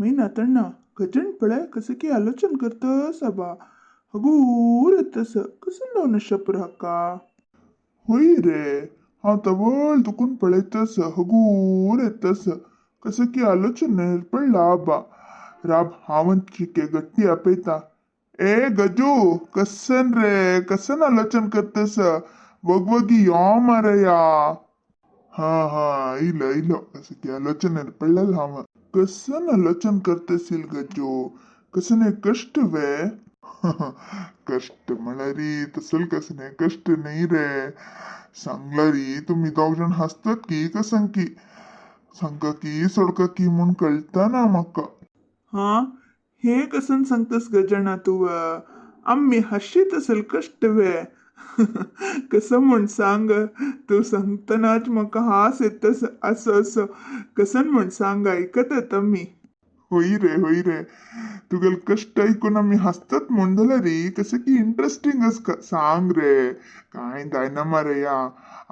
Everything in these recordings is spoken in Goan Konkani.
मैनातण्णा गजण पळय कसं की आलोचन करतस आबा हगूर येतस कसं लावन शपर हाका. होय रे, हांव तवळ दुखून पळयतस हगूर येतस कसं की आलोचनेर पडला आबा. राब हांव चिके गट्टी आपयता. ए गजू, कसन रे कसन आलोचन करतस? वगवगी यो मारया. हा हा, इलो इलो, कसं की आलोचनेर पडलेलं हांव. कसन आलोचन करतसील गजू? कसं कष्ट वे? कष्ट म्हळ्यार तसल कसं कष्ट नाही रे. सांगला री तुम्ही दोग जण हसतात की कसं की सांगका की सोडका की म्हूण कळटा ना म्हाका. हा, हे कसन सांगतस गजाणा तू? आम्ही हशीत असेल कष्ट वे कसं म्हण सांग. तू सांगतनाच म्हाका हास येतस. असं असं कसन म्हण सांग, ऐकत आम्ही. होय रे, होय रे, तुगेले कष्ट ऐकून आमी हसतात म्हूण जाल्यार रे कसं की इंट्रस्टिंग आसका. सांग रे, कांय जायना मरे या.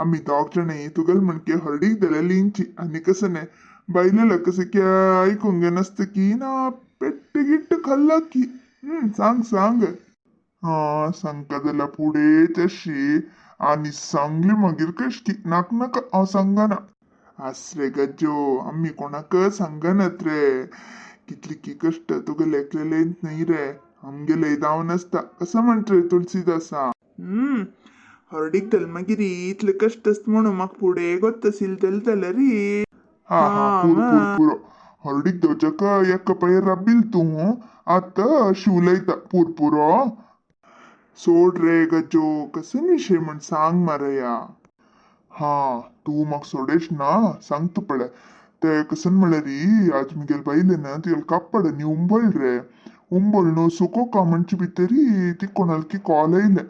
आमी दोग जाणां तुगेले म्हणके हळदीक दिलेली आनी कसं न्ही बायलेला कसं की आयकूंक घेनासता की ना पेट्ट गिट्ट खाल्ला की. सांग सांग. हा, सांगता जाल्यार फुडें तशी आनी सांगली मागीर कशी नाक नाका हांव सांगना. आस रे गज्जो, आमी कोणाकच सांगनात रे. कितली की कष्ट तुगेले एकलेलेच न्ही रे, आमगेले जावन आसता. कसं म्हणट रे तुळसीदासा? हळदीक दल मागीर इतले कष्ट आसता म्हणून म्हाका फुडें गोत्तसील जालें जाल्यार रे. हा हा, पुरो पुरो पुरो. हळदीक दवच्याक एका पायर राबील तूं आतां अशी उलयता. पूर पुरो, सोड रे गजो, कसं विशय म्हण सांग मारया. हा, तूं म्हाका सोडेश ना सांगता पळय. ते कसन म्हळ्यार री, आज मुगेल बायले ना तुगेले कापड न्ही उंबळ रे. उंबळ न्हू सुकोवका म्हणचे भितरी ती कोणालकी कॉल येयले.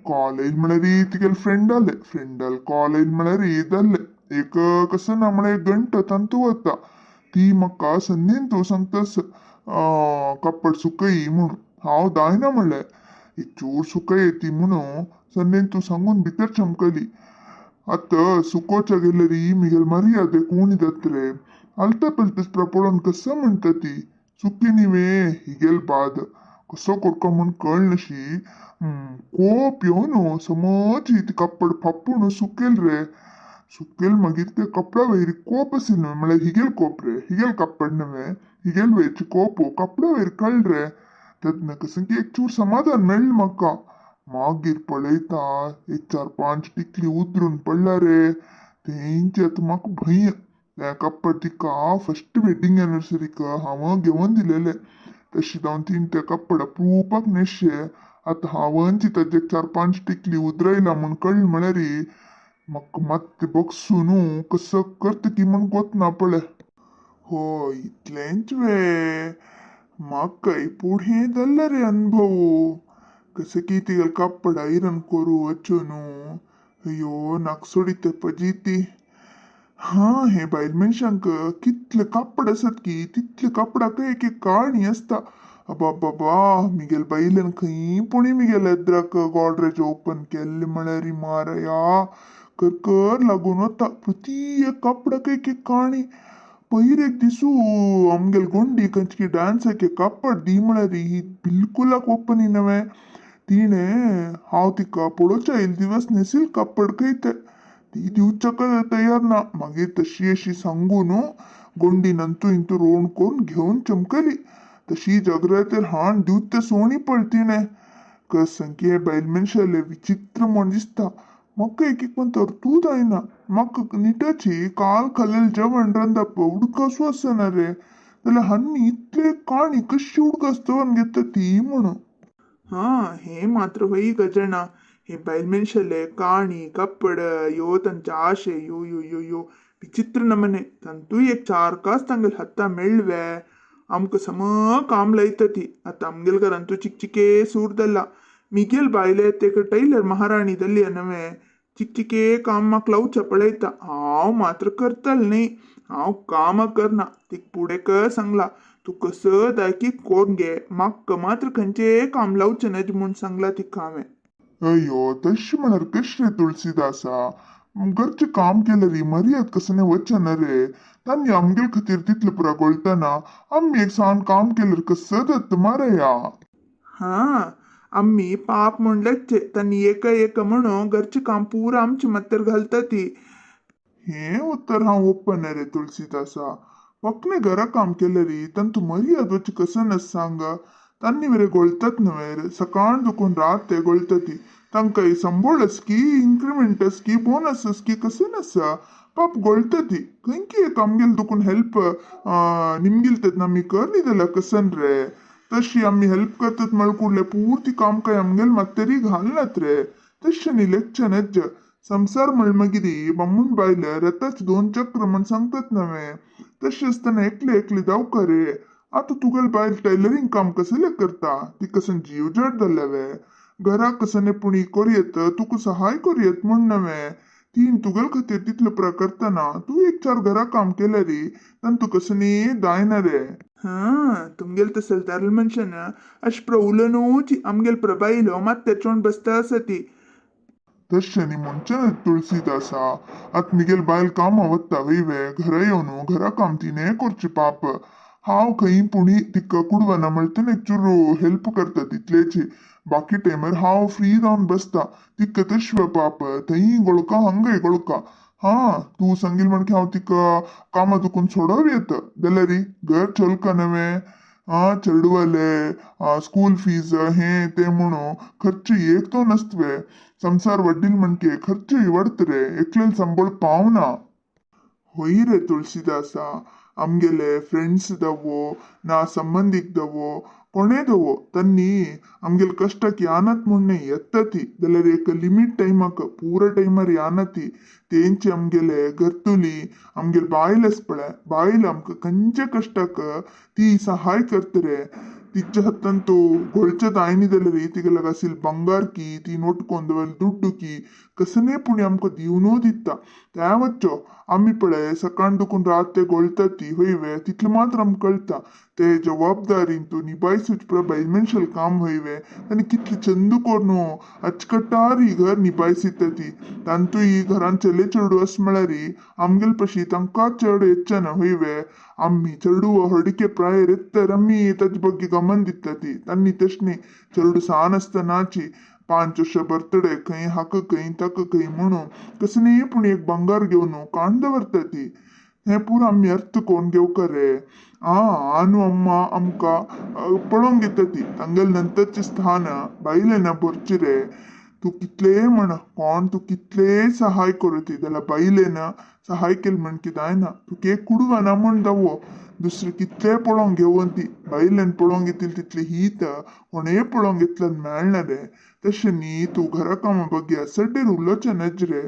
कॉल येयले म्हळ्यार तिगेले फ्रेंडाले फ्रेंडाले कॉल येयले म्हळ्यार जाल्ले एक कसं ना म्हळ्यार एक घंटो तांतू वता. ती म्हाका संदीन तूं सांगतास कापड सुकय म्हणून. हांव जायना म्हणलें. एक चूर सुकय ती म्हणून संदीन तूं सांगून भितर चमकली. आतां सुकोवच्या गेल्यार मुगेल मर्यादे कोण जाता रे. आलता पलता पळोवन कसं म्हणटा ती सुकी न्ही वे. हिगेल बाद कसो करका म्हूण कळनाशी. कोप येवन समज ती कापड फापून सुकेल रे. सुकेल मागीर ते कपडा वयर कोप आशिल्ले न्हय म्हळ्यार हिगेल कोप रे, हिगेल कापड न्हय हिगेल वयरची कोप कपडा वयर कळ रे. तेन्ना कसं की एक चूर समाधान मेळ्ळें म्हाका. मागीर पळयता एक चार पांच टिकली उदरून पडला रे. तेंचे आतां म्हाका भंय. तें कापड तिका फर्स्ट वेडिंग एनिवर्सरीक हांव घेवन दिलेलें. तशें जावन तिणें तें कापड अप्रुपाक न्हेसचें. आतां हांवच ताजेर चार पांच टिकली उदरायला म्हूण कळ्ळें म्हळ्यार म्हाका मात्तें बगसून कसो करता की म्हूण गोतना पळय. होय, इतलेंच वे? म्हाकाय पुढें जाल्ले रे अनुभव. कसं की तिगेले कापड आयरन करूं वचून अय्यो नाक सोडीत पजीती. हा, हे बायल मनशांक कितले कापड आसत की तितले कापडाक एक एक काणी आसता. अबाबाबा, मिगेल बायलेन खंय पुणी मिगेल एद्राक गॉडरेज ओपन केल्ले म्हळ्यार मारया करकर लागून वता. प्रति एक कापडाक एक एक काणी. पयर एक दिसू आमगेल गोंडी खंयची डान्साक कापड दी म्हळ्यार ही बिलकुलाक ओपन नव्हे. तिणें हांव तिका पळोवच्या येयले दिवस न्हेसील कापड खंय तें ती दिवच्याक तयार ना. मागीर तशी अशी सांगून गोंडी नंतू इंतू रोण करून घेवन चमकली. तशी जगरातेर हाण दिवत सोणी पळ तिणें. कसं की हे बायल मनशाले विचित्र म्हण दिसता म्हाका. एक एक पण तरतूद जायना म्हाका. निटाची काल खाल्लेलें जेवण रांदप उडकासू आसना रे, जाल्यार हांणी इतले काणी कशी उडकास दवरून घेता ती म्हणून. हा, हे मात्र होय गजाणा, हे बायल मनशाले काणी कापड यो तांचे आशे यो यो यो यो विचित्र नमने. तांतूय एक चार कास तांगेले हाता मेळवे आमकां सम काम लायता ती. आतां आमगेले घरान तूं चिकचिके सूर जाला. मिगेल बायले तेका टैलर महाराणी जाल्ली नव्हे. चिकचिके काम म्हाका लावच्या पळयता. हांव मात्र करतल न्ही, हांव कामां करना. तिका फुडें सांगला, तूं कसं दायकी कोण घे, म्हाका मात्र खंयचें काम लावचें नज म्हूण सांगला तिका हांवें. अय्यो, तशें म्हळ्यार कशें रे तुळसीदासा? घरचें काम केलें री मर्याद कसने वचना रे. तांणी आमगेल खातीर तितले पुरा गोळतना आमी एक सान काम केल्यार कसं दत्त मारया. हा आम्ही पाप म्हणलेच तांणी एका एका म्हणून घरचें काम पुरा आमचे मात्तर घालता ती. हें उत्तर हांव ओप्पना रे तुळसीदासा. फकणे घरा काम केलें री तांतू मर्याद वच कसं नस सांग. तांणी वरे गोळतात न्हय सकाळ दुखून रात ते गोळतात ती. तांकां संबोळस की इन्क्रिमेंटस की बोनसस की कसं नसा पाप गोळतात ती. खंयकी एक आमगेल दुखून हेल्प निमगिलतात आमी कर न्ही जाल्यार कसन रे. तशी आमी हेल्प करतात म्हळ पूर्ती काम काय आमगेल मात्तरी घालनात रे. तशें न्ही लेखचें नज्ज. संसार म्हळ मागीर बामूण बायल रथाच दोन चक्र म्हण सांगतात नव्हे. तशें आसतना एकले एकले जावका रे. आतां तुगेल बायल टेलरिंग काम कसलें करता ती कसन जीव जड जाल्ले वे. घरा कसने पुणी कोरयेत तुका सहाय कोरयेत म्हण नव्हे. तीन तुगेल खातीर तितले पुरा करतना तूं एक चार घरा काम केलें री तांतू कसनी जायना रे. हा तुमगेल तसल दारल मनशान अशें प्र उलोवनूच आमगेल प्र बायलो मात्तेर चोण बसता आसा ती. तशें न्ही म्हणचें तुळसीदासा. आतां मिगेल बायल कामां वता वय वे घरा येवन घरा काम तिणें करचें पाप. हांव खंय पुणी तिका कुडवना म्हणटा एक चुरू हेल्प करता तितलेची. बाकी टायमार हांव फ्री जावन बसता. तिका तशें पाप थंय गोळका हांगाय गोळका. हा तूं सांगील म्हणके हांव तिका कामां दुखून सोडोव येता जाल्यार घर चलका नव्हे. आ चेडवाले स्कूल फीज हें तें म्हणून खर्च एक तो नसतवे. संसार वडील म्हणके खर्चूय वाडत रे एकलेल संबळ पावना. होय रे तुळसीदासा आमगेले फ्रेंड्स दवो ना संबंदीक दवो कोणे दवो तांणी आमगेले कश्टाक यानत म्हूण येता ती जाल्यार एक लिमीट टायमाक पुरा टायमार याना ती. तेंचे आमगेले घरतुली आमगेले बायल आसा पळय बायल आमकां खंयच्या कश्टाक ती सहाय करता रे. तिच्या हातान तो गोळचे जायनी जाल्यार तिगेले आशिल्ले ಬಂಗಾರ की ती नोट कोंदवल दुड्डू की कसने पुणी आमकां दिवनू दिता. त्या वच्चो आमी पळय सकाळ दुखून रात ते गोळटा ती हय वे तितलें मात्र आमकां कळटा. ते जबाबदारीन तूं निभायसूच पुरा बायल मनशाल काम हय वे आनी कितले चंद करून अचकटार ही घर निभायसिता ती. तांतूय घरान चले चेडूं अशें म्हळ्यार आमगेले पशी तांकां चड येचना हय वे. आमी चेडूं हडके प्रायेर येतर आमी ताजे ಬಗ್ಗೆ गमन दिता ती. तांणी तशें न्ही चेडूं सान आसतनाची 5 वर्सां बर्थडे खंय हाका खंय ताका खंय म्हणून कसलेंय पूण एक ಬಂಗಾर घेवन काण दवरता ती. हें पुरो आमी अर्थ कोण घेवका रे. आ आनू अम्मा आमकां पळोवंक घेता ती. तांगेले नंतरचें स्थान बायलेन भरचें रे. तूं कितलेंय म्हण कोण तूं कितलेंय सहाय करूं ती जाल्यार बायलेन सहाय केलें म्हण कितें जायना. तुका एक कुडवना म्हण दावो दुसरें कितलें पळोवंक घेवन ती बायलेन पळोवंक घेतिल्ली तितली हीत कोणेय पळोवंक घेतल्यार मेळना रे. तशें न्ही तूं घरा कामा ಬಗ್ಗೆ असड्डेर उलोवचें नज रे.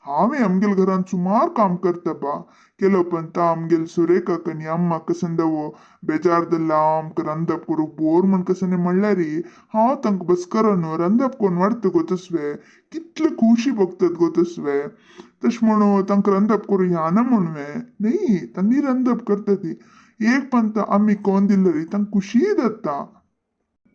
हांवें आमगेले घरान सुमार काम करता बा. केलो पंता आमगेले सुरेखाक आनी अम्माक संदवो बेजार जाल्लो आमकां रांदप करूंक बोर म्हण कसने म्हणल्यार हांव तांकां बसकरा न्हू रांदप करून वाडटा गो तसवे कितले खुशी भोगतात गो तसवे. तशें म्हणून तांकां रांदप करूं याना म्हण वे न्ही तांणी रांदप करता ती. एक पंता आमी कोण दिल्यार तांकां खुशी जाता.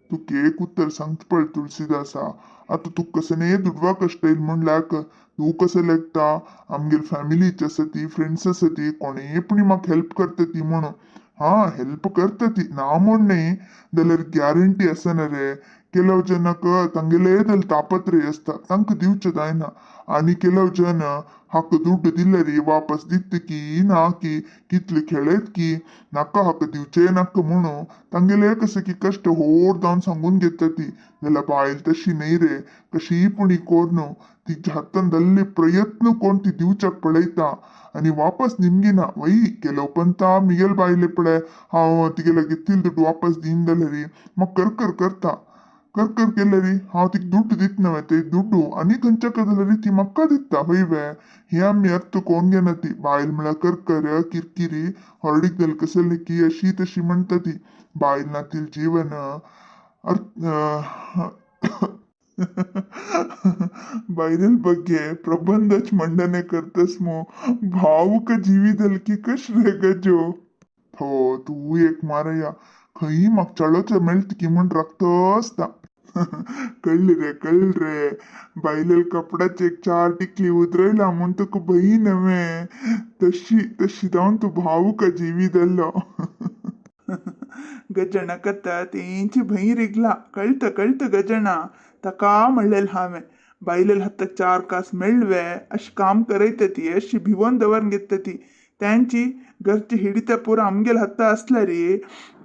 तुका एक उत्तर सांगता पळय तुळसीदासा. आतां तुका कसने दुडवा कश्ट येयल म्हणल्याक तूं कसो लेखता आमगेले फॅमिलीच आसा ती फ्रेंड्स आसा ती कोणेय पुणी म्हाका हेल्प करता ती म्हणून. हा हेल्प करता ती ना म्हूण न्ही जाल्यार गॅरंटी आसना रे. ಕೆಲವು ಜನक तांगेले जाल्यार तापत्रय आसता तांकां दिवचें जायना. आनी ಕೆಲವು जन हाका दुड्ड दिल्यार वापस दित की ना की कितले खेळयत की नाका हाका दिवचें नाका म्हणून तांगेले कशें की कश्ट होड जावन सांगून घेता ती. जाल्यार बायल तशी न्ही रे. कशीय पुणी कोरून तिच्या हातान जाल्ले प्रयत्न करून ती दिवच्याक पळयता आनी वापस निमगिना. वय ಕೆಲವು पंता मिगेल बायले पळय हांव तिगेले घेतिल्ले दुड्ड वापस दीन जाल्यार म्हाका करकर करता. करकर केल्यार हांव तिका दुड्ड दित न्हय ते दुड्डू आनी खंयच्या जाल्यार ती म्हाका दिता हय वे. हें आमी अर्थ कोण घेना ती. बायल म्हळ्यार करकर किरकिरी हळडीक जाल्यार कसली की अशी तशी म्हणटा ती. बायल नातील जीवन अर्थ बायलेल ಬಗ್ಗೆ ಪ್ರಬಂಧच मंडने करतस मो भावुक जीवी की कश रे गजो. हो तूं एक मारया खंय म्हाका चेडोचें मेळटा की म्हण राखतो आसता. कळ्ळें रे कळ्ळें रे, बायलेल कपडाचे एक चार टिकली उतरयला म्हूण तुका भंय नवें, तशी तशी जावन तूं भावूक जिवी जाल्लो. गजण कत तेंची भंय रिगला. कळत कळत गजण, ताका म्हणलेल हांवें बायलेल हाताक चार कास मेळवे अशें काम करयता ती, अशी भिवोन दवरून घेता ती. त्यांची घरची हिडिता पुरा आमगेल हाता आसल्यार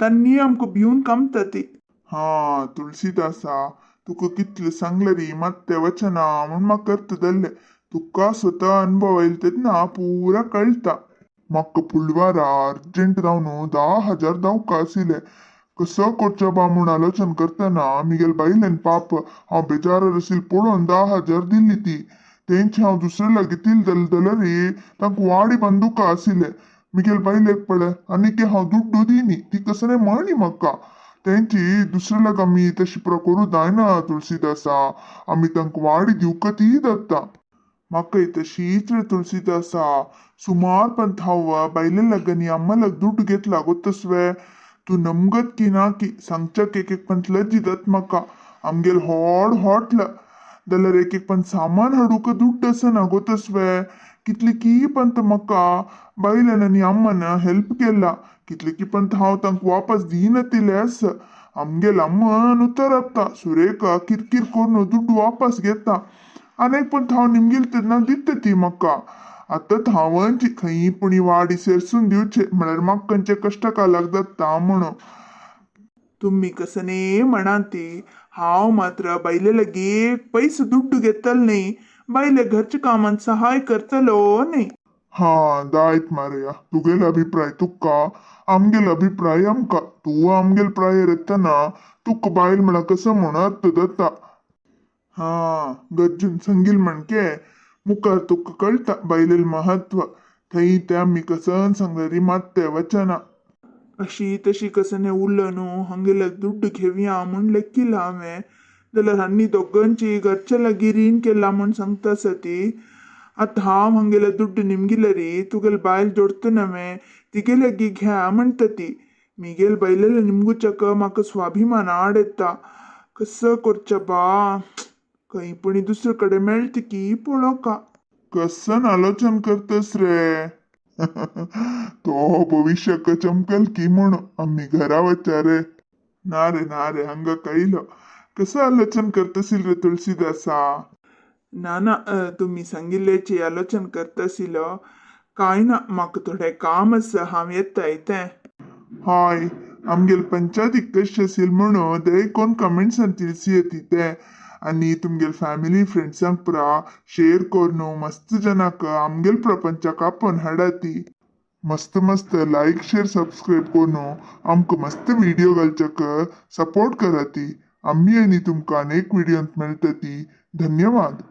तांणी आमकां भिवन कामता ती. हा तुळसीदासा, तुका कितलें सांगलें री मात्तें वचना म्हूण म्हाका अर्थ जाल्लें. तुका स्वता अनुभव आयलो तेन्ना पुरा कळटा. म्हाका फुडवारा अर्जंट जावन 10,000 दावका आशिल्ले, कसो करचो बा म्हूण आलोचन करतना मिगेल बायलेन पाप हांव बेजारार आशिल्लें पळोवन 10,000 दिल्ली ती. तेंचे हांव दुसरे लागीं दिल जाल्यार तांकां वाडी बंदुका आशिल्ले. मिगेल बायलेक पळय आनीक हांव दुड्डू दिनी, ती कसले म्हणी म्हाका. तेंची दुसरे लाग आमी तशी पुरो करूं जायना तुळसीदासा, आमी तांकां वाडी दिवका ती जाता. म्हाकाय तशीच रे तुळसीदासा, सुमार पंत हांव बायले लागनी अम्मा लाग दुड्ड घेतला गोत्तस्वे. तूं नमगत की ना की सांगच्याक एक एक पंत लज्जी जात म्हाका. आमगेल होड हॉटल जाल्यार एक एक पंत सामान हाडूंक दुड्ड आसना गोतस्वे. कितली की पंत म्हाका बायलेन आनी अम्मान हेल्प केला, कितले की पंत हांव तांकां वापस दिनातिल्लें आसा. आमगेल अम्मान उतरपता सुरेखा किरकिर करून दुड्ड वापस घेता, आनी एक पंत हांव निमगेल तेन्ना दिता ती म्हाका. आतां हांवच खंय पुणी वाडी सेरसून दिवचे म्हळ्यार म्हाका खंयचे कश्ट कालाक जाता म्हणून. तुम्ही कसने म्हणाती, हांव मात्र बायले लागीं एक पैसो दुड्ड घेतल न्ही, बायले घरच्या कामांत सहाय करतलो न्ही. हा दायत मारया, तुगेल अभिप्राय तुका, आमगेल अभिप्राय आमकां. तूं आमगेल प्रायर येतना तुका बायल म्हणा कसो म्हूण अर्थ जाता. हा गज्जून सांगील म्हणके मुखार तुका कळटा बायलेल महत्व. थंय ते आमी कसन सांगल्यार मात्ते वचना. अशी तशी कसने उरलो न्हू हांगेले दुड्ड घेवया म्हूण लेखिला हांवें, जाल्यार हांणी दोगांची घरच्या लागीं रीण केला म्हूण सांगता आसा ती. आतां हांव हांगेले दुड्ड निमगिले री तुगेले बायल जोडटा नवें तिगे लागीं घ्या म्हणटा ती. मिगेल बायलेले निमगुच्याक म्हाका स्वाभिमान आड येता. कसो करचें बा, खंय पुणी दुसरे कडेन मेळटा की पळोवका. कसन आलोचन करतस रे, तो भविष्याक चमकल की म्हूण आमी घरा वचा रे. ना रे ना रे, हांगा कळलो कसं आलोचन करतसील रे तुळसीदासा. ना ना, तुमी सांगिल्ल्याची आलोचन करतासिलो. काय ना, म्हाका थोडें काम आसा, हांव येता येतें. हाय, आमगेल पंचायतीक कशें आशिल्लें म्हणून दयेकोन कमेंट्सान तिळसी येती ते, आनी तुमगेल फॅमिली फ्रेंड्सांक पुरा शेअर करून मस्त जनाक आमगेल प्रपंचाक आपोवन हाडाती. मस्त मस्त लायक शेअर सबस्क्राईब करून आमकां मस्त व्हिडिओ घालच्याक सपोर्ट कराती. आमी आनी तुमकां अनेक व्हिडियोंत मेळटती. धन्यवाद.